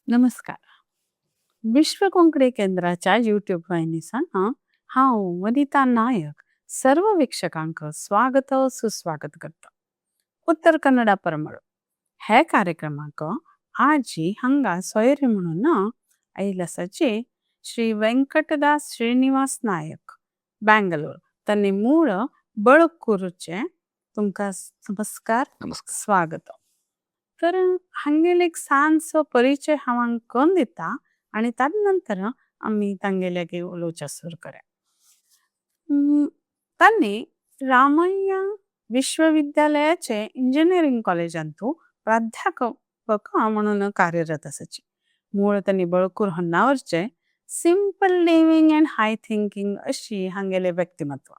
नमस्कार. विश्व कोंकणी केंद्राच्या यूट्यूब वाहिनीसान हांव वनिता नायक सर्व वीक्षकांक स्वागत सुस्वागत करता. उत्तर कन्नडा परमळ हे कार्यक्रमाक आजी हांगा सोयरे म्हणून आयिल्ले श्री वेंकटदास श्रीनिवास नायक, बेंगलोर, तांनी मूळ बळकूरचे. तुमका नमस्कार. नमस्कार. स्वागत. तर हांगेले एक सानसो परिचय हांव करून दिता आणि तदनंतर आमी तांगेले उलोवचा सुरू करूया. तांनी रामय्या विश्वविद्यालयाचे इंजिनिअरिंग कॉलेजांतु प्राध्यापक म्हणून कार्यरत असाची. मूळ तांनी बळकूर होन्नावरचे. Simple living and high thinking अशी हांगेले व्यक्तिमत्व.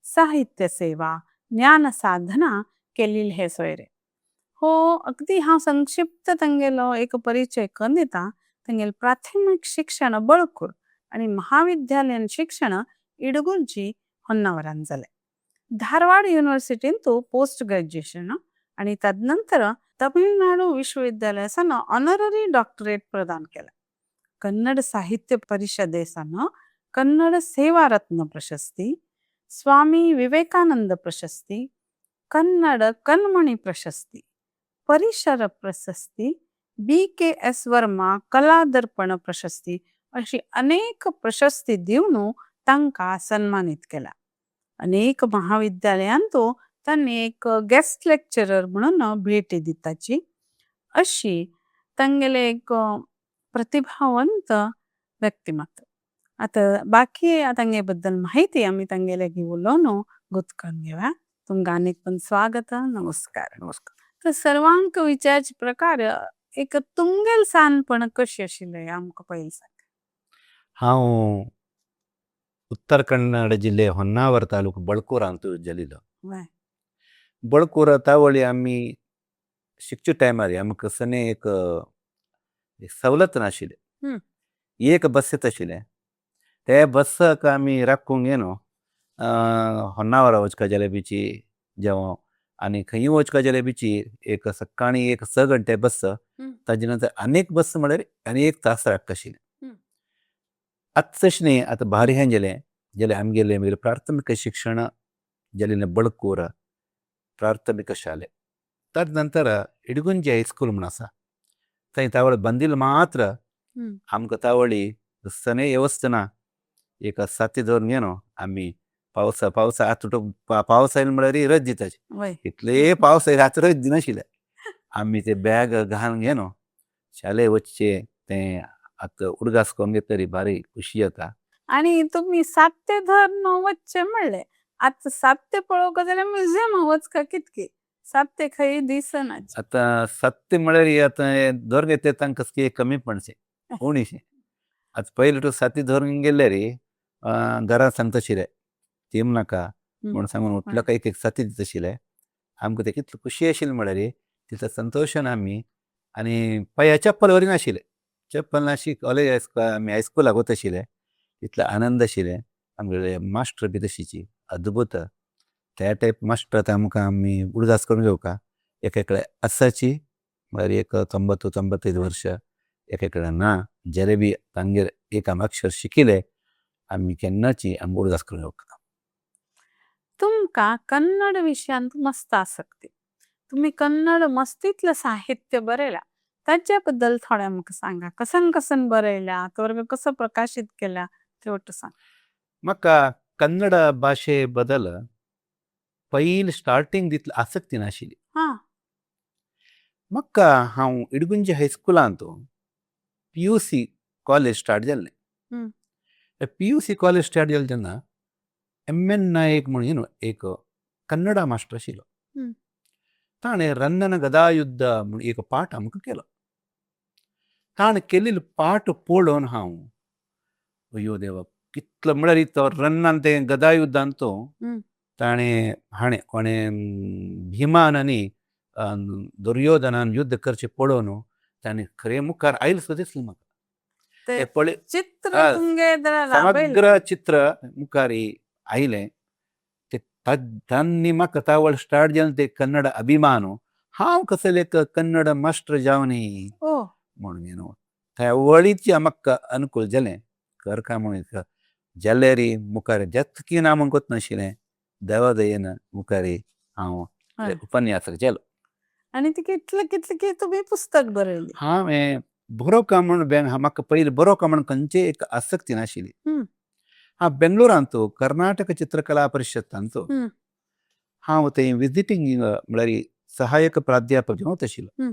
साहित्य सेवा, ज्ञान साधना केलेले हे सोयरे. हो अगदी हांव संक्षिप्त तांगेलो एक परिचय करून दिता. तांगेले प्राथमिक शिक्षण बळकूर आणि महाविद्यालयीन शिक्षण इडगुंजी होन्नावरान झाले. धारवाड युनिव्हर्सिटींतु पोस्ट ग्रॅज्युएशन आणि तदनंतर तमिळनाडू विश्वविद्यालयासान ऑनररी डॉक्टरेट प्रदान केला. कन्नड साहित्य परिषदेसान कन्नड सेवा रत्न प्रशस्ती, स्वामी विवेकानंद प्रशस्ती, कन्नड कन्मणि प्रशस्ती, परिसर प्रशस्ती, BKS Verma कला दर्पण प्रशस्ती अशी अनेक प्रशस्ती दिवन तांका सन्मानित केला. अनेक महाविद्यालयांतु तांनी एक गेस्ट लेक्चरर म्हणून भेटी दिताची. अशी तांगेले एक प्रतिभावंत व्यक्तिमत्व. आता बाकी तांगे बद्दल माहिती आमी तांगेले उलोवन गुत करून घेऊया. तुमका अनेक पण स्वागत, नमस्कार. नमस्कार. तर सर्वांक विचारचे प्रकार एक तुमगेल सानपण कशी आशिल्लें आमकां पयलीं सांग. हांव उत्तर कन्नड जिल्हे होन्नावर तालुक बळकूर हांतु जलिलो. बळकूर तावळी आमी शिकचे टायमार आमकां सने एक सवलत नाशिल्ली. एक बस येता आशिल्लें, ते बसक आमी राखूंक न्हू होन्नावरा वचपा जाल्यार बिची जावं आनी खंयूय वचपा जाल्यार बिची एक सकाळीं एक 6 घंटे बस, ताजे नंतर आनीक बस म्हळ्यार आनी 1 तास राखता आशिल्लें. आतां तशें न्ही, आतां भारी हें जालें जाल्यार आमगेलें मागीर प्राथमीक शिक्षण जालें बळकूर प्राथमीक शाले. तद नंतर इडगुंजी हायस्कूल म्हूण आसा, थंय तावळ बंदील मात्र आमकां तावळी सने येवस्तना एक साती दवरून न्हू आमी पावसा पावसा आतां पावस आयलो म्हळ्यार रज दिताची. इतले पावस आयले आतां रज दिनाशिल्ले. आमी ते बॅग घालून न्हू शाले वचचे, तें आतां उडगास करून घेतली भारी खुशी जाता. आणि तुम्ही सात्य धरून वचचे म्हणले, आतां सात्य पळोवंक जाल्यार म्युझियम वचका, कितकी सात्य खंय दिसना. आतां सत्य म्हळ्यार आतां धरून घेतले तांकां कसली कमीपणशें उणीशें. आतां पयलीं तूं साती धरून गेल्यार घरांत सांगता आशिल्ले तेम नाका म्हूण सांगून उठलो काय एक एक साती दिता आशिल्ले. आमकां ते कितली खुशी आशिल्ली म्हळ्यार तितल्या संतोशान आमी, आनी पांया चप्पल वरी नाशिल्ले, चप्पल नाशी कॉलेज हायस्कूल आमी हायस्कुलाक वता आशिल्ले, इतलो आनंद आशिल्ले. आमगेले मास्टर बी तशीची अद्भुत, त्या टायप मास्टर आतां आमकां आमी उडगास करून घेवका. एक एकले आसाची म्हळ्यार एक 90-95 वर्ष, एक एकले ना, जेरे बी तांगेर एक आमी अक्षर शिकिले आमी केन्नाची आमी उडगास करून घेवका. तुमकां कन्नड विशयांत मस्त आसक्ती, तुमी कन्नड मस्तीतलं साहित्य बरयला, ताच्या बद्दल थोडें आमकां सांगा. कसन कसन बरयला, तो कसो प्रकाशित केला ते सांग. म्हाका कन्नड भाशे बद्दल पयलीं स्टार्टींग तितली आसक्ती नाशिल्ली. म्हाका हांव इडगुंजी हायस्कुलांत PUC college start जाल्लें. PUC college start जालें तेन्ना MN Nayak म्हणून एक कन्नडा मास्टर आशिल्लो. ताणें रन्नन गदायुद्ध म्हूण एक पाठ आमकां केलो. ताणें केल्लो पाठ पळोवन हांव अय्यो देवा कितलो म्हळ्यार तो रन्नान तें गदायुद्धान तो ताणें हाणें कोणें भीमान आनी दुर्योधनान युद्ध करचें पळोवन ताणें खरें मुखार आयलें सुद्दां दिसलें म्हाका. ते चित्र समग्र चित्र मुखार आयलें. ते तांणी म्हाका तावळ स्टार्ट जालें ते कन्नड अभिमान, हांव कसले एक कन्नड मास्टर जावनी म्हणून न्हू. थंय आमकां अनुकूल जालें कर म्हणून जाल्यार मुखार जतकी ना म्हूण नाशिल्लें देवा दयेन मुखार हांव उपन्यासक जालो. आनी ती कितले कितले की तुमी पुस्तक बरयली? हांवें बरोवका म्हूण म्हाका पयलीं बरोवका म्हूण खंयचे एक आसक्ती नाशिल्ली. हांव बेंगळुरांत कर्नाटक चित्रकला परिशदांत हांव थंय विजिटींग म्हळ्यार सहायक प्राध्यापक जावन आशिल्लो.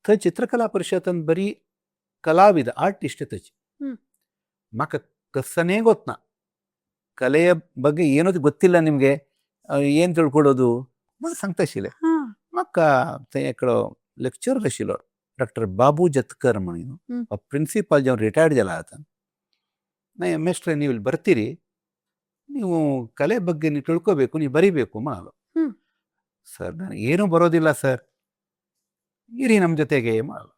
थंय चित्रकला परिशदान बरी कलाविद आर्टिस्ट तशी म्हाका ಕಸನೇ ಗೊತ್ತ ಕಲೆಯ ಬಗ್ಗೆ ಏನೂ ಗೊತ್ತಿಲ್ಲ ನಿಮಗೆ, ಏನು ತಿಳ್ಕೊಳ್ಳೋದು म्हणून सांगता आशिल्लें. म्हाका थंय एकलो लेक्चर आशिल्लो डॉक्टर बाबू जत्कर म्हणून, प्रिन्सिपाल जेवन रिटायर्ड जाला आतां. नाही ಮೇಸ್ಟ್ರೆ, ನೀವು ಇಲ್ಲಿ ಬರ್ತೀರಿ, ನೀವು ಕಲೆ ಬಗ್ಗೆ ನೀವು ತಿಳ್ಕೋಬೇಕು, ನೀವು ಬರಿಬೇಕು ಮಾಡಲು. ಸರ್ ನನಗೆ ಏನೂ ಬರೋದಿಲ್ಲ ಸರ್, ಇರಿ ನಮ್ಮ ಜೊತೆಗೆ ಮಾಡಲು.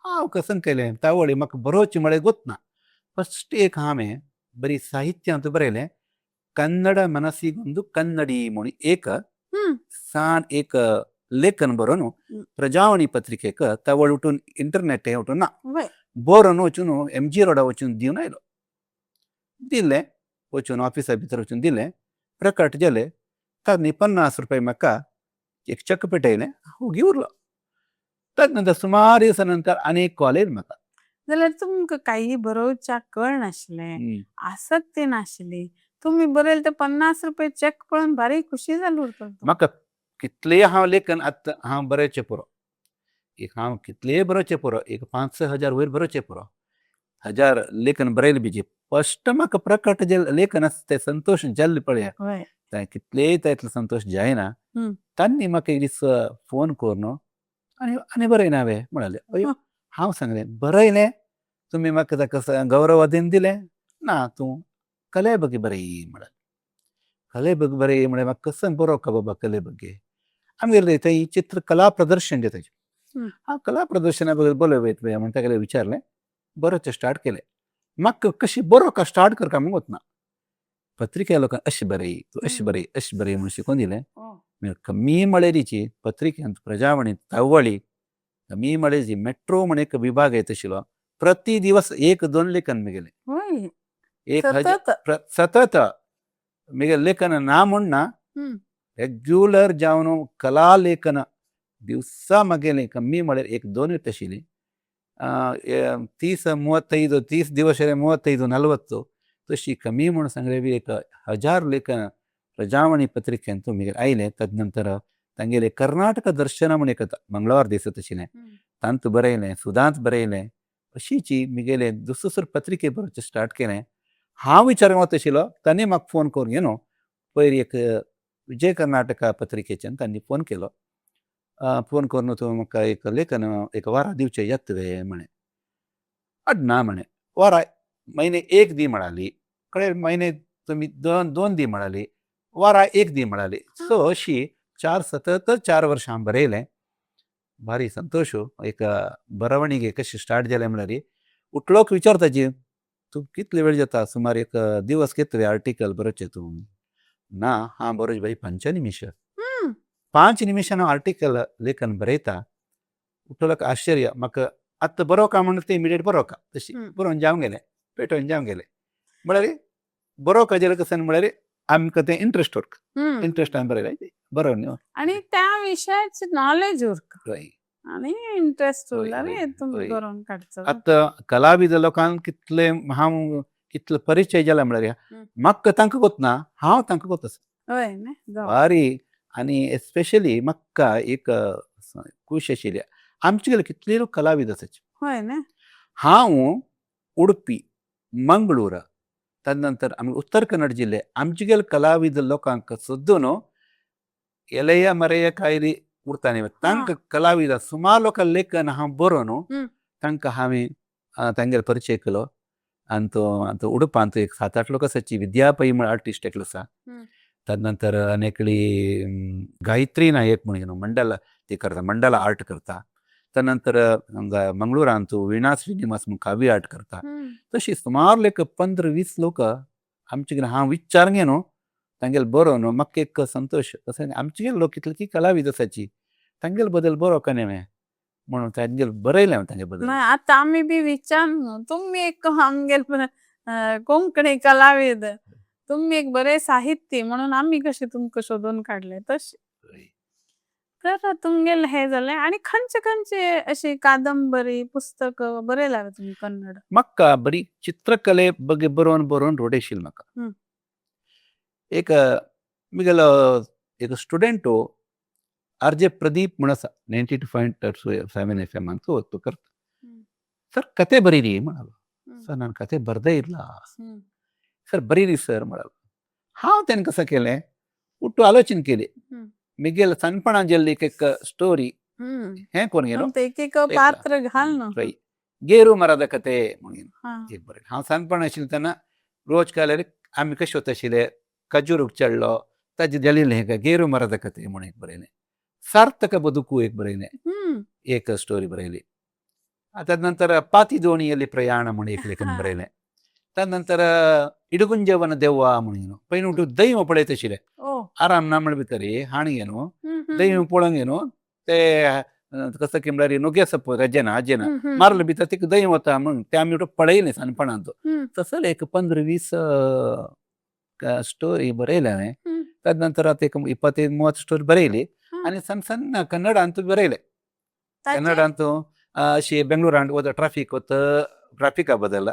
ಹಾಂ ಕಸನ್ ಕೈಲೆ ತಾವಳಿ ಮಕ್ಕ ಬರೋಚಿ ಮಳೆ ಗೊತ್ತನ. ಫಸ್ಟ್ ಏಕ್ ಆಮೆ ಬರೀ ಸಾಹಿತ್ಯ ಅಂತ ಬರೆಯಲೆ, ಕನ್ನಡ ಮನಸ್ಸಿಗೊಂದು ಕನ್ನಡಿ ಮೊಣಿ ಏಕ ಸಾನ್ ಏಕ ಲೇಖನ ಬರೋನು ಪ್ರಜಾವಾಣಿ ಪತ್ರಿಕೆಕ ತವಳು ಉಟುನ್ ಇಂಟರ್ನೆಟ್ ಉಟುನ್ ना बोरोन वचून एम जी रोडा वचून दिवन आयलो. दिलें वचून ऑफिसा भितर वचून दिलें, प्रकट जालें. तांणी 50 रुपया म्हाका एक चक पेटयलें, ओगी उरलो. तद नंतर सुमार दिसा नंतर आनी एक कॉल येयलो म्हाका. जाल्यार तुमकां काही बरोवच्याक कळनाशिल्लें, आसक्ती नाशिल्ली, तुमी बरयले ते 50 रुपये चॅक पळोवन भारी खुशी जाली उरतली. म्हाका कितलेय हांव लेखन आतां हांव बरोवचें पुरो, एक हांव कितलेय बरोवचें पुरो, एक 5-6 हजार वयर बरोवचें पुरो, हजार लेखन बरयलें बीजी फस्ट म्हाका प्रकट जे लेखन आसा तें संतोश जाल्ले पळया, तें कितलेय तातूंतलो संतोश जायना. तांणी म्हाका एक दीस फोन करून आनी आनी बरयना हांवें म्हणालें. अयो हांव सांगलें बरयलें तुमी म्हाका ताका गौरव दिलें ना, तूं कले ಬಗ್ಗೆ बरय म्हळ्यार. कले ಬಗ್ಗೆ बरय म्हळ्यार म्हाका कसं बरोवंक बाबा कले ಬಗ್ಗೆ. आमगेले थंय चित्र कला प्रदर्शन जाता. हांव कला प्रदर्शना बगर बोलय वयता म्हण तागेलें विचारलें, बरोवचें स्टार्ट केलें. म्हाका कशी बरोवंक स्टार्ट करता म्हूण वतना पत्रिके लोकांक अशें बरय तूं, अशें बरय अशें बरय म्हूण शिकोवन दिलें. कमी म्हळ्यारीची पत्रिकेंत प्रजावाणी तावळी कमी म्हळ्यार मेट्रो म्हण एक विभाग येत आशिल्लो, प्रति दिवस 1-2 लेखन मेगेलें. एक हजार सतत मेगे लेखन ना म्हूण ना, रेग्युलर जावन कला लेखन दिवसा म्हगेलें कमी म्हळ्यार 1-2 येत आशिल्ली. 30 35 30 दिवस 35 40 तशी कमी म्हूण सांगलें बी 1000 लेखन प्रजावाणी पत्रिकेंत म्हगेलें आयलें. तद नंतर तांगेलें कर्नाटक दर्शन म्हूण एक मंगळवार दिसत आशिल्लें, तांत बरयलें, सुदांत बरयलें. अशीची म्हगेलें दुसरो पत्रिके बरोवचें स्टार्ट केलें. हांव विचार वता आशिल्लो, तांणी म्हाका फोन करून you पयर एक विजय कर्नाटका पत्रिकेच्यान तांणी फोन केलो. फोन करून तूं म्हाका एक लेखन एक वारा दिवचें येता वे म्हळें. अड ना म्हळें, वारा म्हयने 1 दी म्हणाली, कळ्ळें म्हयने तुमी 2 दी म्हणाली, वारा 1 दी म्हणाली. सो अशी 4 सतत 4 वर्सां बरयलें. भारी संतोश. एक बरवणीगे कशी स्टार्ट जालें म्हळ्यार उठलोक विचारताची तूं कितले वेळ जाता, सुमार एक दिवस कितले आर्टिकल बरोवचें तूं ना, हांव बरोवचें बाई 5 निमिश, 5 निमिशान हांव आर्टिकल लेखन बरयता. उठलोक आश्चर्य म्हाका आतां बरोवका म्हणून तें इमिडिएट बरोवका तशी बरोवन जावन गेलें, पेटोवन जावन गेलें. म्हळ्यार बरोवका जाल्यार कशें म्हळ्यार आमकां तें इंट्रस्ट उरता, इंट्रस्टान बरयलें बरोवन. आनी त्या विशयाचें नॉलेज उरता आनी इंट्रस्ट उरल्यार तुमी बरोवन काडचो. आतां कलाविद लोकांक कितले हांव कितलो परिचय जाला म्हळ्यार म्हाका तांकां कोतना हांव तांकां कोता. भारी. आनी एस्पेशली म्हाका एक खूश आशिल्ली आमचे कडेन कितले लोक कलाविद आसाचे. हांव उडपी मंगळूर तदनंतर आमी उत्तर कन्नड जिल्ले आमचे कलाविद लोकांक सुद्दां न्हू एलेय मरेय कायली उरता न्ही, तांकां कलाविद सुमार लोकां लेखन हांव बरोवन न्हू तांकां हांवें तांगेलो परिचय केलो. आनी तो आतां उडपांत एक 7-8 लोक आसाची विद्या पै म्हण आर्टिस्ट एकलो आसा. तदनंतर आनी एकली गायत्री नायक म्हणून मंडल ती करता, मंडल आर्ट करता. तदनंतर हांगा मंगळुरांत वीणा श्रीनिवास म्हूण काव्य आर्ट करता. तशी सुमार लेख 15-20 लोक आमचे कडेन हांव विचार न्हू तांगेले बरोवन न्हू म्हाका एक संतोश. तशें आमचे लोक कितले की कलाविद आसाची तांगेले बद्दल बरोवंक न्ही हांवें म्हणून तांचे बरयलें हांवें तांचे बद्दल. ना आतां आमी बी विचार न्हू तुमी एक आमगेले कोंकणी कलाविद, तुमी एक बरे साहित्य म्हणून आमी कशें तुमकां शोधून काडले तशें. तर तुमगेले हे जालें आनी खंयचे खंयचे अशी कादंबरी पुस्तक बरयला तुमी कन्नड? म्हाका बरी चित्रकले बगे बरोवन बरोवन रोडेशील म्हाका. एक मिगेलो एक स्टुडंट आर जे प्रदीप म्हूण आसा, 92.7 एफ एम तो तो करता. सर ಕತೆ ಬರೀರಿ म्हणालो. सर ನಾನು ಕತೆ ಬರ್ದೇ ಇಲ್ಲ. सर बरीरी सर म्हणालो. हांव तेन्ना कसं केलें, उठू आलोचन केली. मिगेल सणपणान जेल्ली एक स्टोरी हें कोण गेलो एक एक पात्र घाल न्हू. गೇರು ಮರದ ಕತೆ म्हणून एक बरयलें. हांव सानपण आशिल्लें तेन्ना रोज काल्यार आमी कशें वता आशिल्ले, खजूर चडलो ताजे जालिल्लें हें गೇರು ಮರದ ಕತೆ म्हणून एक बरयलें. सार्थक ಬದುಕು एक बरयलें. एक स्टोरी बरयली. ತದನಂತರ ಪಾತಿ ದೋಣಿಯಲ್ಲಿ ಪ್ರಯಾಣ म्हणून एक लेखन बरयलें. ತದನಂತರ ಇಡುಗುಂಜವನ ದೆವ್ವ म्हणून पयलीं उठून दैव पळयत आशिल्लें. आराम ना म्हण भितर हाणगेನು दैव पळोवंक ते कसं की म्हळ्यार नुगे सप रजेना आजेना मारलं भितर तिका दैव वता म्हणून ते आमी पळयलें सानपणांत. तसं एक 15-20 स्टोरी बरयले हांवें. तदनंतर आतां एक 25-30 स्टोरी बरयली आनी सಣ್ಣ सಣ್ಣ कन्नड अंतू बरयले. कन्नड अंतू अशी ಬೆಂಗಳೂರು ಹೋದ ಟ್ರಾಫಿಕ್ ಹೊತ್ತ ಟ್ರಾಫಿಕ್ ಆಗೋದಲ್ಲ.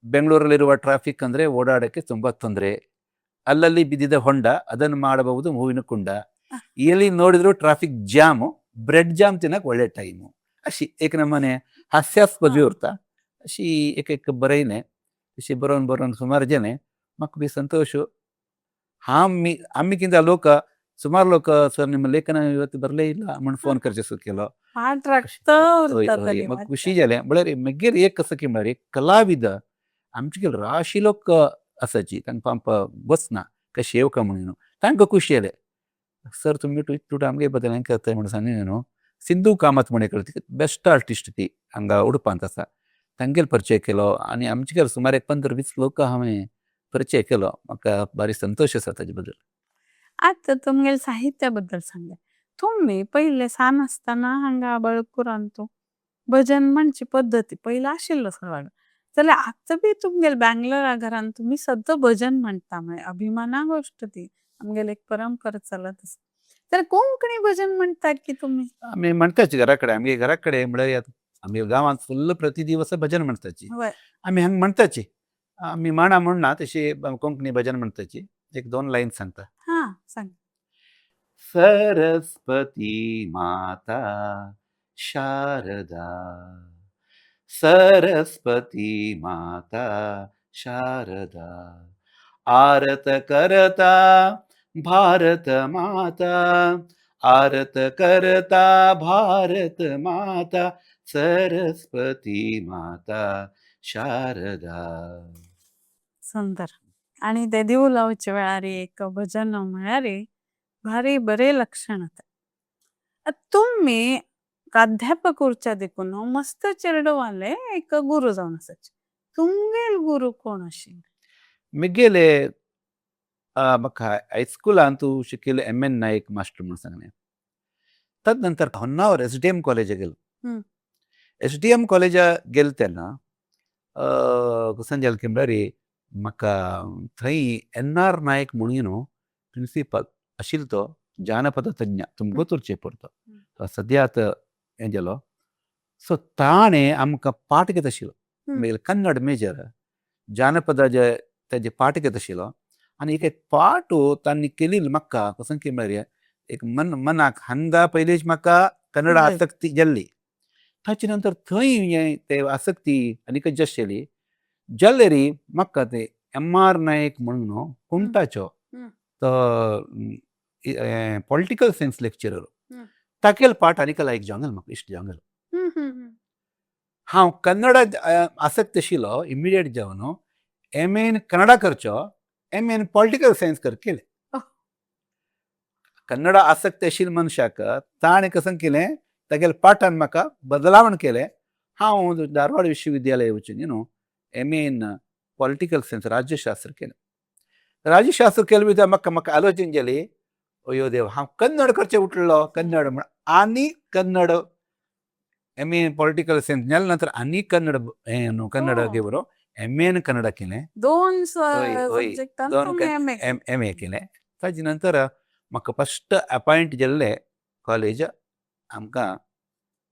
ಬೆಂಗಳೂರಲ್ಲಿರುವ ಟ್ರಾಫಿಕ್ ಅಂದರೆ ಓಡಾಡೋಕ್ಕೆ ತುಂಬ ತೊಂದರೆ. ಅಲ್ಲಲ್ಲಿ ಬಿದ್ದಿದ್ದ ಹೊಂಡ, ಅದನ್ನು ಮಾಡಬಹುದು ಹೂವಿನ ಕುಂಡ. ಎಲ್ಲಿ ನೋಡಿದ್ರು ಟ್ರಾಫಿಕ್ ಜಾಮು, ಬ್ರೆಡ್ ಜಾಮ್ ತಿನ್ನಕ್ಕೆ ಒಳ್ಳೆ ಟೈಮು. अशी एक नमूने हास्यास्पद उरता अशी एक एक बरयलें. अशी बरोवन बरोवन सुमार जालें. म्हाका बी संतोश. हांव मी आमी कितें लोक सुमार लोक सर ನಿಮ್ಮ ಲೇಖನ ಇವತ್ತು ಬರಲೇ ಇಲ್ಲ म्हूण फोन करचे सुरू केलो. पाठ रक्त हय उरता हय तरी म्हाका खुशी जालें. म्हळ्यार मागीर एक कसो की म्हळ्यार एक कलाविद आमचे राशी लोक आसाची तांकां बसना कशें येवका म्हणून तांकां खुशी जालें. सर तुमी टूट आमगे बद्दल हें करताय म्हणून सांगलें न्हू. सिंधू कामत म्हण एक बेस्ट आर्टिस्ट ती हांगा उडपांत आसा. तांगेलो परिचय केलो आनी आमचे सुमार एक 15-20 लोक हांवें परिचय केलो. म्हाका भारी संतोश आसा ताजे बद्दल. आतां तुमगेले साहित्या बद्दल सांगले. तुमी पयले सान आसतना हांगा बळकुरांतू भजन म्हणची पद्दती पयलीं आशिल्लो सगळो जाल्यार आतां बी तुमगेले बँगलोरा घरान तुमी सद्दां भजन म्हणटा, म्हळ्यार अभिमाना गोश्ट ती आमगेली एक परंपरा चलत आसा. तर कोंकणी भजन म्हणटात की तुमी? आमी म्हणटाची घरा कडेन, आमगे घरा कडेन म्हळ्यार आमगे गांवांत फुल्ल प्रति दिवस भजन म्हणटाची. आमी हांगा म्हणटाची. आमी माणा म्हणना तशी कोंकणी भजन म्हणटाची. एक दोन लायन सांगता. हां सांग. सरस्वती माता शारदा, सरस्वती माता शारदा, आरत करता भारत माता, आरत करता भारत माता, सरस्वती माता शारदा. सुंदर. आनी ते दिवू लावचे वेळार एक भजन म्हळ्यार भारी बरे लक्षण आतां. तुमी प्राध्यापक उरच्या देखून मस्त चेडवाले एक गुरू जावन आसाचे. तुमगेल गुरू कोण आशिल्ले? मिगेले म्हाका हायस्कुलांत शिकिल्ले एम एन नायक मास्टर म्हूण सांगलें. तद नंतर होन्नावर एस डी एम कॉलेजाक गेलो. एस डी एम कॉलेजा गेले तेन्ना कशें जालें की म्हळ्यार म्हाका थंय एन आर नायक म्हणून न्हू प्रिंसिपल आशिल्लो तो जानपद तज्ञ, तुमकां उरचें पडटा. सद्या आतां हें जालो. सो ताणें आमकां पाठ घेत आशिल्लो. मागीर कन्नड मेजर जानपद जे तेजे पाठ घेत आशिल्लो आनी एक एक पाठ तांणी केली म्हाका कसो की म्हळ्यार एक मन मनाक हांगा पयलींच म्हाका कन्नड आसक्ती जाल्ली. ताचे नंतर थंय हें ते आसक्ती आनीक जास्त जाली. जाल्यार म्हाका ते एम आर नायक म्हणून न्हू कुमटाचो तो पॉलिटिकल सायन्स लेक्चरर, तागेलो पाठ आनीक लायक जावंक म्हाका इश्ट जावंक गेलो. हांव कन्नड आसक्त आशिल्लो इमिडिएट जावन एम ए इन कन्नडा करचो, M A in political science कर केलें. कन्नड आसक्त आशिल्ल्या मनशाक ताणें कसं केलें, तागेल्या पाठान म्हाका बदलावण केलें. हांव धारवाड विश्वविद्यालय वचून you know M A in political science राज्यशास्त्र केलें. राज्यशास्त्र केलें भितर म्हाका म्हाका आलोचन जाली, अयो देव, हांव कन्नड करचें उठलो कन्नड म्हण आनी Kannada M A political science जाले नंतर आनी कन्नड हें न्हू कन्नड हो. घेवन एम एन कन्नड केलें. दोन हय हय सब्जेक्टान दोन तुमी एम ए. एम ए केलें. ताजे नंतर म्हाका फस्ट अपॉयंट जाल्लें कॉलेज आमकां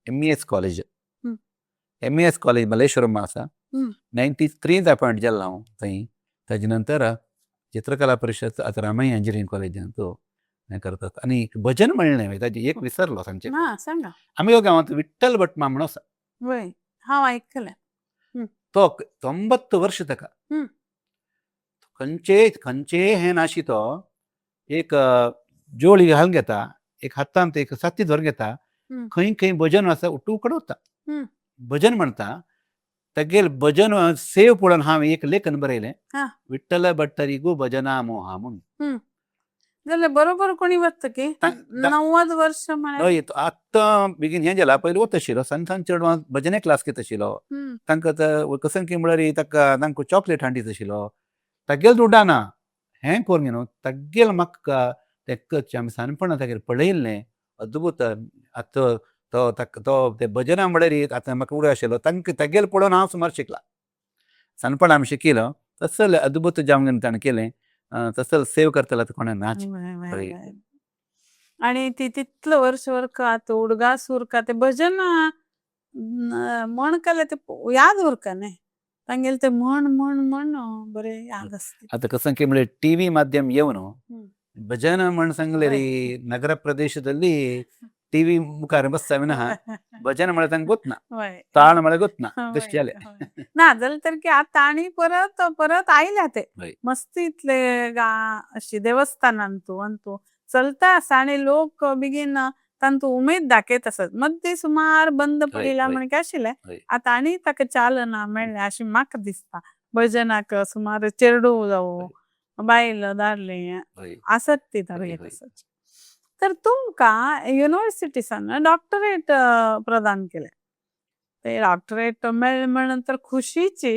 M E S college. M E S college Malleshwaram आसा. 93 अपॉयंट जाल्लो हांव थंय. ताजे नंतर चित्रकला परिशद आतां रामय्या इंजिनियरींग कॉलेजांत हें करतात. आनी भजन म्हणलें हांवें ताजें एक विसरलो सांगचें. ना, सांगा. आमच्या गांवांत विठ्ठल भट म्हणून आसा. वय, हांव आयकलें. तो 90 वर्ष ताका. खंयचे खंयचे हें नाशी तो एक जोळी घालून घेता, एक हातांत एक साथी धरून घेता, खंय खंय भजन आसा उठू उकडवता, भजन म्हणता. तागेल भजन सेव पळोवन हांवें एक लेखन बरयलें, विठ्ठल भट्टरिगु भजना मोहा म्हणून. जाल्यार बरोबर कोणी वता की 90 वर्ष म्हळ्यार? हय, आत्तां बेगीन हें जाला, पयलीं वता आशिल्लो सान सान चेडवां भजने क्लास घेता आशिल्लो. तांकां कसं की म्हळ्यार ताका तांकां चॉकलेट हाडीत आशिल्लो. तागेल दुड्डां ना हें करून न्हू तागेल म्हाका तें करचें आमी सानपणा तागेर पळयल्लें अद्भुत. आतां तो ताका तो ते भजनां म्हळ्यार आतां म्हाका उडो आशिल्लो तांकां तागेल पळोवन हांव सुमार शिकला. सानपणा आमी शिकिलो तसले अद्भुत जावन ताणें केलें. तसो सेव करतलो आतां कोणा नाच. हय. आणि ती तितलो वर्ष उरका तो उडगास उरका ते भजन म्हण केले ते याद उरका न्ही तांगेले ते म्हण म्हण म्हण बरे याद आसता. आतां कसं की म्हळ्यार टीव्ही माध्यम येवन भजन म्हण सांगले री नಗರ ಪ್ರದೇಶದಲ್ಲಿ ಟಿವಿ मुखार बसता विना भजन म्हळ्यार तांकां गोतना, ताळ म्हळ्यार गोतना तशें जालें. ना जाल्यार तर की आतां आनी परत परत आयल्या ते मस्त इतले गा अशी देवस्थानांतू अंतू चलता आसा आनी लोक बेगीन तांतू उमेद दाखयत आसात. मद्दी सुमार बंद पडिल्ला म्हण काय आशिल्लें, आतां आनी ताका चालना मेळ्ळ्या अशें म्हाका दिसता. भजनाक सुमार चेडूं जावं बायल दादले आसत ती दाखयत आसत. तर तुमकां युनिवर्सिटीसान डॉक्टरेट प्रदान केलें. ते डॉक्टरेट मेळ्ळें म्हणून तर खुशीची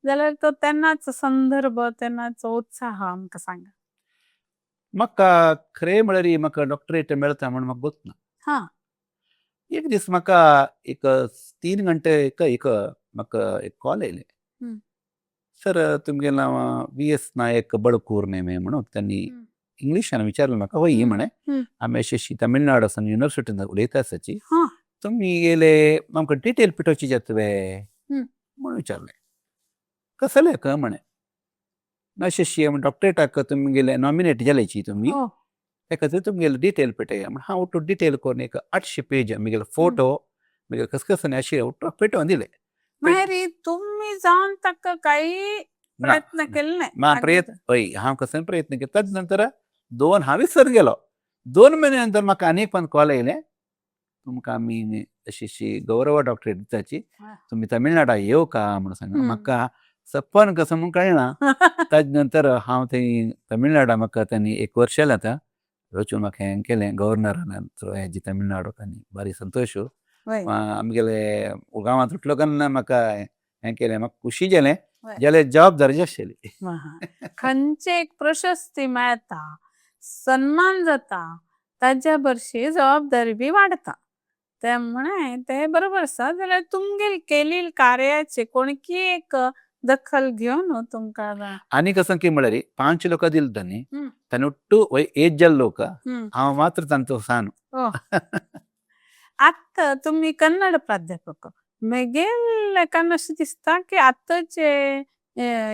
जाल्यार तो तेन्नाच संदर्भ तेन्नाच उत्साह आमकां सांगा. म्हाका खरें म्हळ्यार म्हाका डॉक्टरेट मेळता म्हण म्हाका गोतना. एक दीस म्हाका एक 3 घंटे एक एक म्हाका एक कॉल येयलें. सर तुमगेलें नांव वी एस नायक बळकूर न्ही म्हणून त्यांनी इंग्लिशान विचारलें म्हाका. हय म्हळें, आमी अशी अशी तमिळनाडू सावन युनिवर्सिटीन उलयता आसाची, तुमी गेले आमकां डिटेल पिठोवची जातवे म्हणून विचारलें. कसलें का म्हळें, अशें अशी डॉक्टरेटाक तुमी गेले नॉमिनेट जाल्याची तुमी, त्या खातीर तुमगेले डिटेल पेटया म्हण हांव उठून डिटेल करून एक 800 पेज म्हगेलो फोटो म्हगेले कसकसनी अशें उठून पेटोवन दिलें. मागीर तुमी जावन ताका काही प्रयत्न केले नाही? मा प्रयत्न हय हांव कसो प्रयत्न केलो. ताजे नंतर दोन हांव विसर गेलो. 2 म्हयन्या नंतर म्हाका आनी एक पण कॉल येयलें, तुमकां आमी अशी अशी गौरव डॉक्टरेट दिताची, तुमी तमिळनाडा येवका का म्हणून सांगला. म्हाका सपन कसं म्हूण कळना. ताजे नंतर हांव थंय तमिळनाडा म्हाका तांणी 1 वर्ष जालें आतां वचून म्हाका हें केलें गव्हर्नरान हेजी तमिळनाडू तांणी बारी संतोश. आमगेले गांवांत उठलो केन्ना म्हाका हें केलें म्हाका खुशी जालें, जाल्यार जबाबदारी आशिल्ली. खंयचे एक प्रशस्ती मेळता, सन्मान जाता, ताज्या बरशी जबाबदारी बी वाडता, ते म्हणे ते बरोबर आसा. जाल्यार तुमगेल केलेल कार्याचे कोणकी एक दखल घेवन तुमकां आनी कसं की म्हळ्यार 5 लोक दिले तांणी, तांणी उट्टू एज जाल्ले लोक, हांव मात्र तांचो सान. आतां तुमी कन्नड प्राध्यापक, म्हगेलेकान अशें दिसता की आतांचे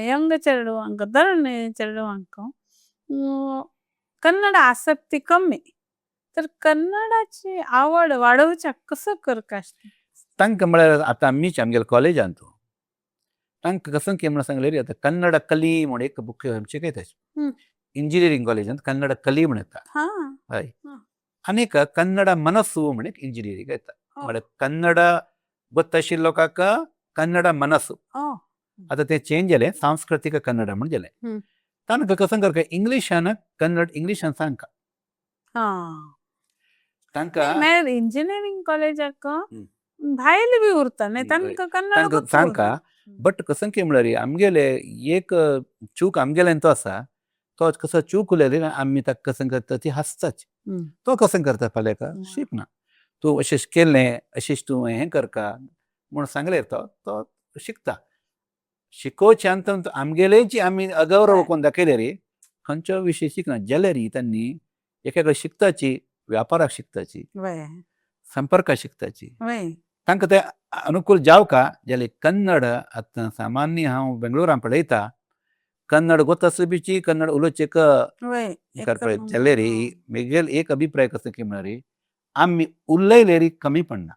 यंग चेडवांक तरणे चेडवांक कन्नड आसक्ती कमी, तर कन्नडाची आवड वाडोवच्याक कसो करका? तांकां म्हळ्यार आतां आमीच आमगेले कॉलेजांत तांकां कसं की म्हणून सांगलें आतां कन्नड कली म्हूण एक बूक शिकयता. इंजिनियरींग कॉलेजांत कन्नड कली म्हण येता. हय. आनी एक कन्नड मनस्सु म्हण एक इंजिनियरींग येता. म्हळ्यार कन्नड गोत्ताशिल्ले लोकांक कन्नड मनस्सु. आतां तें चेंज जालें, सांस्कृतीक कन्नड म्हण जालें. तांकां कसं करता इंग्लिशान कन्नड इंग्लिशान सांगका. तांकां मागीर इंजिनियरींग कॉलेजाक भायले बी उरता न्ही, तांकां कन्नड सांगका. बट कसं की म्हळ्यार आमगेले एक चूक आमगेल्यान तो आसा, तो कसो चूक उलयली आमी ताका कसं करता ती हांसताच. तो कसं करता फाल्यां शिकना. तूं अशें केलें, अशें तूं हें करका म्हूण सांगलें, तो तो शिकता. शिकोवच्यान आमगेलेची आमी अगौरव कोण दाखयले रे, खंयचो विशय शिकना जाल्यार तांणी एकेकडे शिकताची, व्यापाराक शिकताची, संपर्काक शिकताची, तांकां ते अनुकूल जावका जाल्यार. कन्नड आतां सामान्य हांव बेंगळुरान पळयता, कन्नड गोत बिची कन्नड उलोवचेक करपा जाल्यार मेगेल एक अभिप्राय कसो की म्हळ्यार आमी उलयलेरी कमी पडना.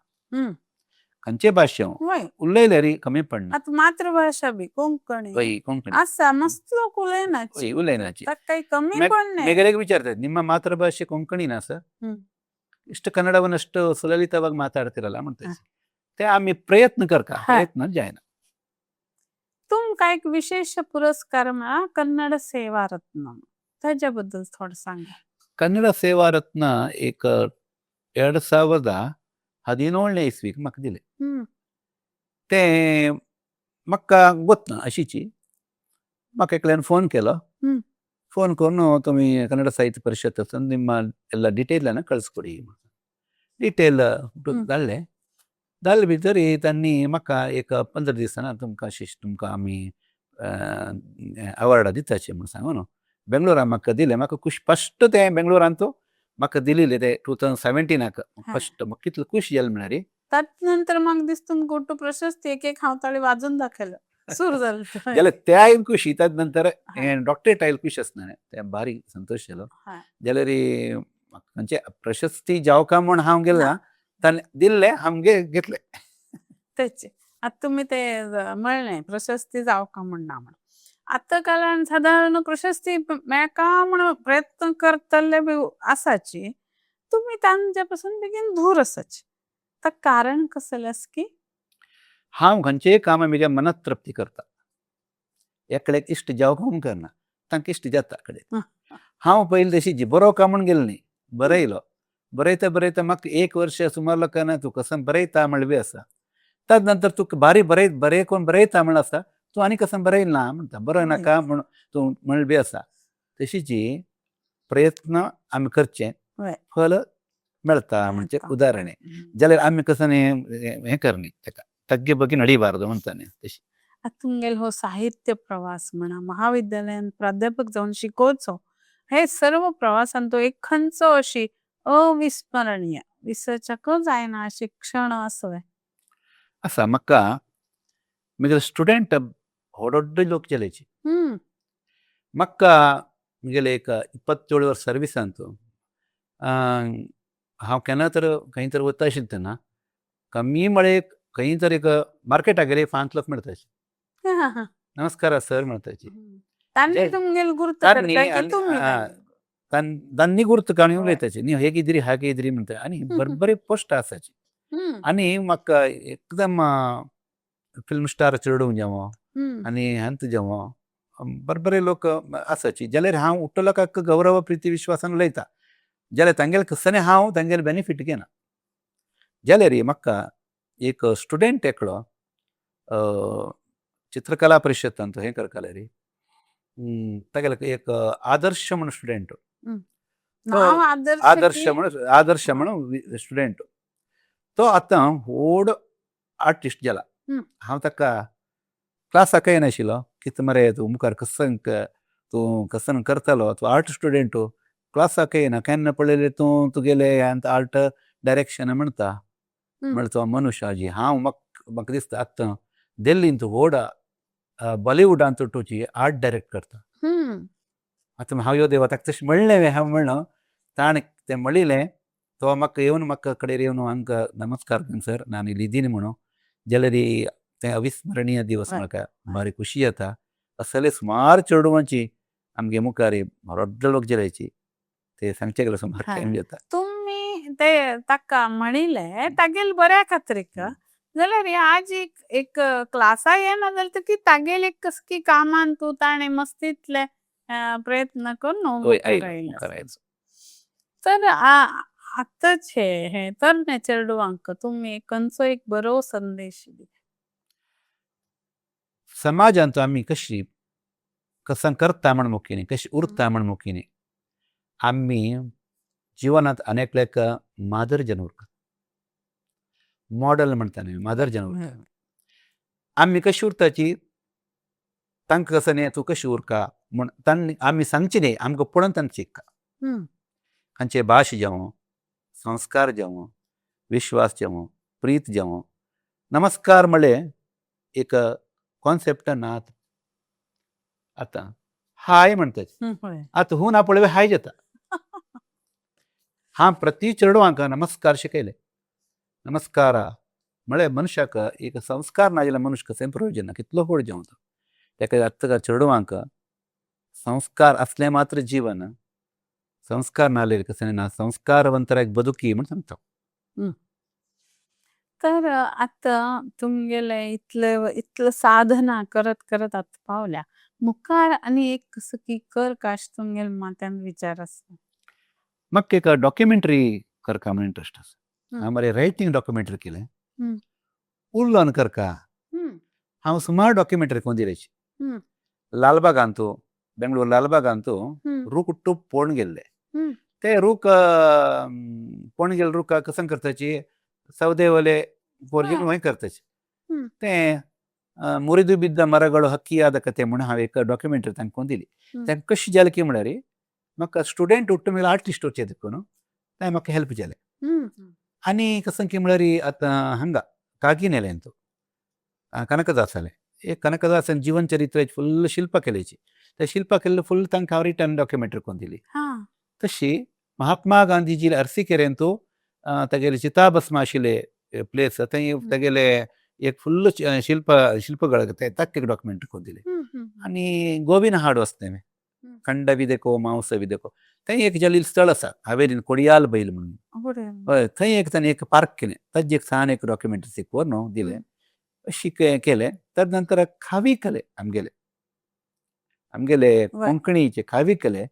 खंयचे भाशेंव उलयलेरी कमी पडना. आतां मातृभाशा बी कोंकणी हय, कोंकणी आसा, मस्त लोक उलयनाची. हय, उलयनाची. ताका काही कमी पण नाही. ಮೇಗಲೆಗೆ ವಿಚಾರ್ತಾರೆ, ನಿಮ್ಮ ಮಾತೃಭಾಷೆ ಕೊಂಕಣಿನಾ ಸರ್, ಇಷ್ಟು ಕನ್ನಡವನ್ನು ಅಷ್ಟು ಸುಲಲಿತವಾಗಿ ಮಾತಾಡ್ತಿರಲ್ಲ म्हणते. ते आम्ही प्रयत्न करका, प्रयत्न जायना. तुमकां एक विशेष पुरस्कार मेळ्ळा, कन्नड सेवा रत्न, त्याच्याबद्दल थोडं सांगा. ಕನ್ನಡ ಸೇವಾ ರತ್ನ एक 2017ನೇ ಇಸ್वीक म्हाका दिले. ते म्हाका गोतना अशीची म्हाका एकल्यान फोन केलो. ಫೋನ್ करून तुम्ही ಕನ್ನಡ ಸಾಹಿತ್ಯ ಪರಿಷತ್ ನಿಮ್ಮ ಎಲ್ಲ ಡಿಟೇಲನ್ನು ಕಳಿಸ್ಕೊಡಿ. डिटेल धाडले. धाडले भितर तांणी म्हाका एक 15 दिसांना तुमकां अशें तुमकां आमी अवॉर्ड दिताचे म्हूण सांगून बेंगळुरा म्हाका दिलें. म्हाका खूश, फस्ट तें बेंगळुरांत म्हाका दिलेलें ते 2017आक फस्ट. म्हाका कितलो खूश जालें म्हळ्यार. त्यानंतर मग दिसतून गोटू प्रशस्ती एक एक हांव वाजून दाखयलं सुरू झालं. जाल्यार त्याय खुशी. त्याच नंतर डॉक्टरेट आयल खुश आसना, तें बारीक संतोश जालो. जाल्यार खंयचे प्रशस्ती जावका म्हूण हांव गेलो ना, ताणें दिल्लें हांव घेतलें. तेच आता तुम्ही ते म्हणलें प्रशस्ती जावका म्हण ना म्हण, आतां काळान सादारण प्रशस्ती मेळका म्हण प्रयत्न करतले बी आसाची, तुम्ही तांच्या पासून बेगीन दूर आसाची, तर कारण कसलें आसा की? हांव खंयचेय काम म्हज्या मनात तृप्ती करता. एकल्याक इश्ट जावंक म्हूण करना, तांकां इश्ट जाता कडेन. हांव पयलीं तशी बरो काम म्हूण गेलो न्ही, बरयलो. बरयता बरयता म्हाका एक वर्ष सुमार लोकांना तूं कसो बरयता म्हणलें बी आसा. ताज नंतर तुका बारी बरयत बरें कोण बरयता म्हण आसा, तूं आनी कसो बरयल ना म्हणटा, बरोय नाका म्हण तूं म्हणलें बी आसा. तशीची प्रयत्न आमी करचे, फल मेळटा म्हणजे उदाहरण. जाल्यार आमी कसं हें करनी ताका तग्गे बगी नडीबारदू म्हणताने तशी. तुमगेलो हो साहित्य प्रवास म्हणा, महाविद्यालयान प्राध्यापक जावन शिकोवचो, हे सर्व प्रवासान तो एक खंयचो अशी अविस्मरणीय विसरच्याक जायना अशी क्षण आसो? आसा. म्हाका म्हगेले स्टुडंट व्हड लोक जाल्याची. म्हाका म्हगेले एक 27 वर्स सर्विसांत हांव केन्ना तर खंय तर वता आशिल्लें तेन्ना कमी म्हळ्यार खंय तर एक मार्केटाक गेले 5 लोक मेळटाचे, नमस्कार सर म्हणटाचे. तांणी तुमगेले गुर्त तांणी गुर्त काडून उलयताचे, न्ही हें कितें हा कितें म्हणटा, आनी बरोबर पोस्ट आसाची. आनी म्हाका एकदम फिल्म स्टार चेडूं जावं आनी हंत जावं, बरे लोक आसाची. जाल्यार हांव उठ्ठो लोकांक गौरव प्रिती विश्वासान उलयता, जाल्यार तांगेले कसने हांव तांगेले बेनिफीट घेना. जाल्यार म्हाका एक स्टुडंट एकलो चित्रकला परिशदांत हें करताले रे, तागेलो एक आदर्श म्हूण स्टुडंट, आदर्श म्हूण, आदर्श म्हूण स्टुडंट, तो आतां व्हड आर्टिस्ट जाला. हांव ताका क्लासाक येनाशिल्लो, कितें मरे तूं मुखार कसं तूं कसन करतालो, तूं आर्ट स्टुडंट, क्लासाक येना, केन्ना पळयलें तूं तुगेलें आर्ट डायरेक्शन म्हणटा. म्हणटा तो मनुष्याजी हांव म्हाका म्हाका दिसता आतां दिल्लींत व्हड बॉलिवूडांत तुजी आर्ट डायरेक्ट करता. आतां हांव यो देवा ताका तशें म्हणलें. हांव म्हणलो ताणें तें म्हणिल्लें, तो म्हाका येवन म्हाका कडेर येवन आमकां नमस्कार सर, ನಾನು ಇಲ್ಲಿ ಇದ್ದೀನಿ म्हणून. जाल्यार तें अविस्मरणीय दिवस, म्हाका भारी खुशी जाता. असले सुमार चेडवांची आमगे मुखार व्हडलो लोक जाल्याची ते सांगचे गेल्यार सुमार टायम जाता. तुमी ते ताका म्हणिल्लें तागेले बऱ्या खातीर, जाल्यार आज एक एक क्लासा येना जाल्यार तुकी तागेले एक कसकी कामान तूं ताणें मस्तीतले प्रयत्न करून मुखार. तर आतांच हे हे तरणे चेडवांक तुमी खंयचो एक बरो संदेश दी. समाजांत आमी कशी कसां करता म्हण मुख्य न्ही, कशी उरता म्हण मुख्य न्ही, आमी जिवनांत अनेकल्याक माजर जनवर. मॉडल म्हणटा न्ही, मादर जनवरी. आमी कशी उरताची तांकां कसो न्ही, तूं कशी उरका म्हूण तांणी आमी सांगची न्ही, आमकां पळोवन तांकां शिकका. तांचे भाश जावं, संस्कार जावं, विश्वास जावं, प्रीत जावं. नमस्कार म्हळ्ळें एक कॉन्सेप्ट ना आतां. हाय म्हणटात. आतां हूं ना पळय हाय जाता. हांव प्रति चेडवांक नमस्कार शिकयले. नमस्कार म्हळ्यार मनशाक एक संस्कार ना जाल्यार मनुष्य कसें प्रयोजन ना, कितलो व्हड जावं तो. ताका आतां चेडवांक संस्कार असलें मात्र जीवन, संस्कार नाल्यार कसलें ना. संस्कारवंतराक बदुकी म्हण सांगता. तर आतां तुमगेले इतले इतले साधना करत करत आतां पावल्या मुखार आनी एक कसो की कर काश तुमगेले माथ्यान विचार आसा? म्हाका एक डॉक्युमेंटरी करका म्हण इंट्रस्ट आसा. हांव मरे रायटींग डॉक्युमेंटरी केलें, उलोवन करका. हांव सुमार डॉक्युमेंटरी कोन दिल्याची. लालबागांतू, बेंगळूर लालबागांतू रूख उट्टू पोण गेल्ले. ते रूख पोण गेल्ले रुखाक कसं करताची, ಸೌದೆ ಒಲೆ ಪೊರ್ಜಿನ ವೈ करताची. ते ಮುರಿದು ಬಿದ್ದ ಮರಗಳು ಹಕ್ಕಿಯಾದ ಕತೆ म्हूण हांवें एक डॉक्युमेंटरी तांकां दिली. तांकां कशी जालें की म्हळ्यार म्हाका स्टुडंट उट्टू मेळ आर्टिस्ट वचचे देखून तें म्हाका हेल्प जालें. आनी कसं की म्हळ्यार आतां हांगा कागिनेलेंत कनकदासालें एक कनकदासान जीवन चरित्राची फुल्ल शिल्प केल्याची. ते शिल्प केल्ले फुल तांकां हांव रिटर्न डॉक्युमेंटरी करून दिली. तशी महात्मा गांधीजी अरसीकेरेंतू तागेले चिताभस्म आशिल्ले प्लेस, थंय तागेले एक फुल्ल शिल्प शिल्पಗಳು ते ताका एक डॉक्युमेंटरी करून दिले. हम्म, हम्म. आनी गोविन हाड वचता तें, खंडविदेको मांसविदेको, थंय एक जलील स्थळ आसा हावेलीन कोडियाल बैल म्हणून. हय, थंय एक ताणें एक पार्क केलें, ताजें एक सान एक डॉक्युमेंटरी शिकोवन न्हू दिलें. अशी केलें. तद नंतर खावी कले आमगेले आमगेले कोंकणीचे खावी कले.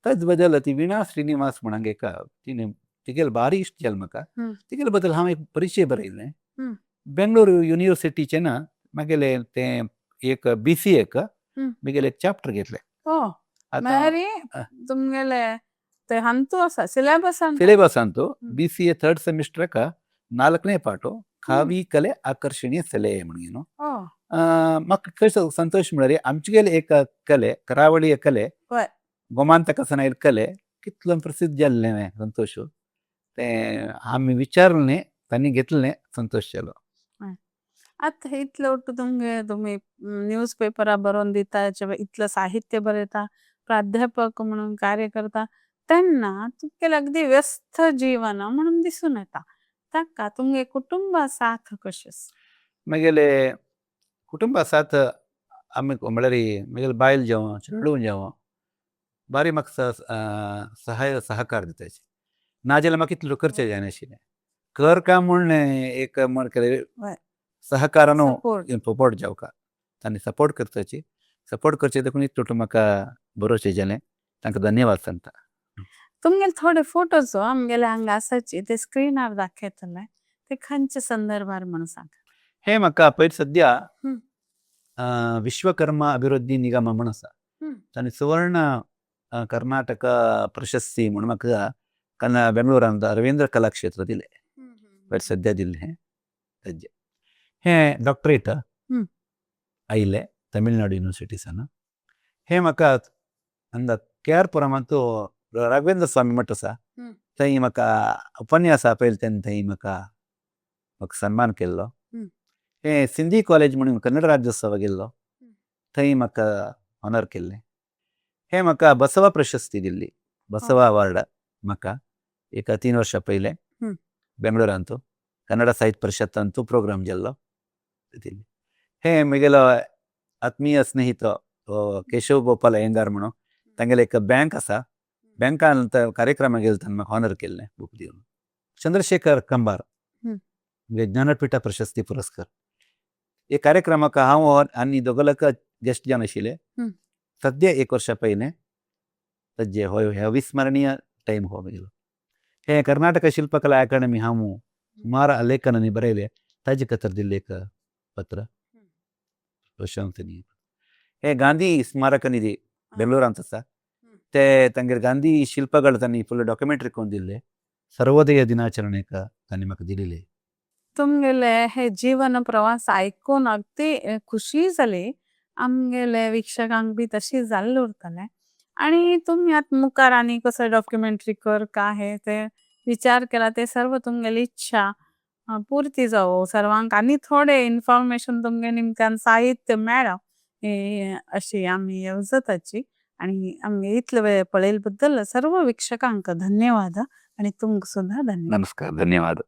तज बदल ती विणा श्रीनिवास म्हण हांगा एका तिणें तिगेले बारी इश्ट जालें म्हाका. तिगेले बद्दल हांव एक परिचय बरयलें. बेंगळुरू युनिवर्सिटीचें ना मागेले तें एक बीसीएक म्हगेलें एक चॅप्टर घेतलें. आतां म्हळ्यार तुमगेले ते हांतू आसा सिलेबसान? ಸಿಲೆಬಸ್ ಅಂತೂ BCA third ಸೆಮಿಸ್ಟರ್ಕ ನಾಲ್ಕನೇ ಪಾಠ ಕಾವಿ ಕಲೆ ಆಕರ್ಷಣೀಯ ಸೆಲೆ म्हणून. म्हाका कशें संतोष म्हळ्यार आमचेगेले एक कले, करावळीय कले, गोमांतक आयिल्ले कले कितलो प्रसिद्ध जाल्लें संतोष तें आमी विचारलें, तांणी घेतलें, संतोष जालो. आतां इतलें ಒಟ್ಟು तुमगे तुमी न्यूज पेपरा बरोवन दिता, इतलें साहित्य बरयता, प्राध्यापक म्हणून कार्य करता, तेन्ना तुमगेलें अगदी व्यस्त जीवन म्हणून दिसून येता. ताका तुमगे कुटुंबा साथ कशें आसा? म्हगेले कुटुंबा साथ आमी म्हळ्यार म्हगेले बायल जावं, चेडूं जावं, बारी म्हाका सहाय सहकार दिताची. नाजाल्यार म्हाका इतलें करचें जायनाशिल्लें. कर काय म्हूण एक म्हण सहकारान सपोर्ट जावका, तांणी सपोर्ट करताची. सपोर्ट करचे देखून इतलें म्हाका बरोवचें जालें. तांकां धन्यवाद सांगता. तुमगेले थोडे फोटोज आमगेले हांगा आसाची, ते स्क्रिनार दाखयतले, ते खंयच्या संदर्भार म्हणून सांगा. हे म्हाका पयर सद्या विश्वकर्मा अभिवृद्धी निगम म्हूण आसा, तांणी सुवर्ण कर्नाटक प्रशस्ती म्हूण म्हाका बेंगळुरांत रवींद्र कलाक्षेत्र दिलें. पयर सद्या दिल्लें हें ताजें. हें डॉक्टरेट आयिल्लें तमिळनाडू युनिवर्सिटी सान. हें म्हाका हांगा के आर पुरमांत राघवेंद्र स्वामी मठ आसा, थंय म्हाका उपन्यास पयले तेन्ना थंय म्हाका म्हाका सन्मान केल्लो. हें सिंधी कॉलेज म्हणून कन्नड राज्योत्सवा गेल्लो, थंय म्हाका ऑनर केल्लें. हें म्हाका बसवा प्रशस्ती दिल्ली, बसवा अवॉर्ड म्हाका एक 3 वर्सां पयलें बेंगळुरांत कन्नड साहित्य परिशदांतू प्रोग्राम जाल्लो दिल्ली. हें म्हगेलो आत्मीय स्नेहित केशव गोपाल अय्यंगार म्हणून तांगेले एक बँक आसा, बँकान कार्यक्रमाक गेले तेन्ना म्हाका ऑनर केल्लें बूक दिवन. चंद्रशेखर कंबार ज्ञानपीठ प्रशस्ती पुरस्कार, हे कार्यक्रमाक हांव आनी दोगोलक गेस्ट जावन आशिल्ले. सद्या 1 वर्सां पयलें ताजे हो अविस्मरणीय टायम हो म्हगेलो. हें कर्नाटक शिल्पकला अकादमी हांव सुमार लेखनांनी बरयलें, ताजे खातीर दिल्लें एक पत्र प्रशंसनीय. हें गांधी स्मारक निधी बेंगळुरांत आसा, ते तांगेर गांधी शिल्पಗಳು तांणी फुल डॉक्युमेंटरी करून दिल्ले. सर्वोदय दिनाचरणेक तांणी म्हाका दिलेले. तुमगेले हे जीवन प्रवास आयकून अगदी खुशी जाली। आमगेले वीक्षकांक भी तशी जाल्ले उरतले। आणि तुम्ही आत मुकार आणि कसं डॉक्युमेंटरी कर का हे ते विचार केला, ते सर्व तुमगेली इच्छा पूर्ती जावो, सर्वांक आणि थोडे इन्फॉर्मेशन तुमगे निमतान साहित्य मेळो अशी आमी येवजताची। आणि आमगे इतले वेळ पळयले बद्दल सर्व वीक्षकांक धन्यवाद आणि तुमक सुद्धा धन्यवाद। नमस्कार, धन्यवाद।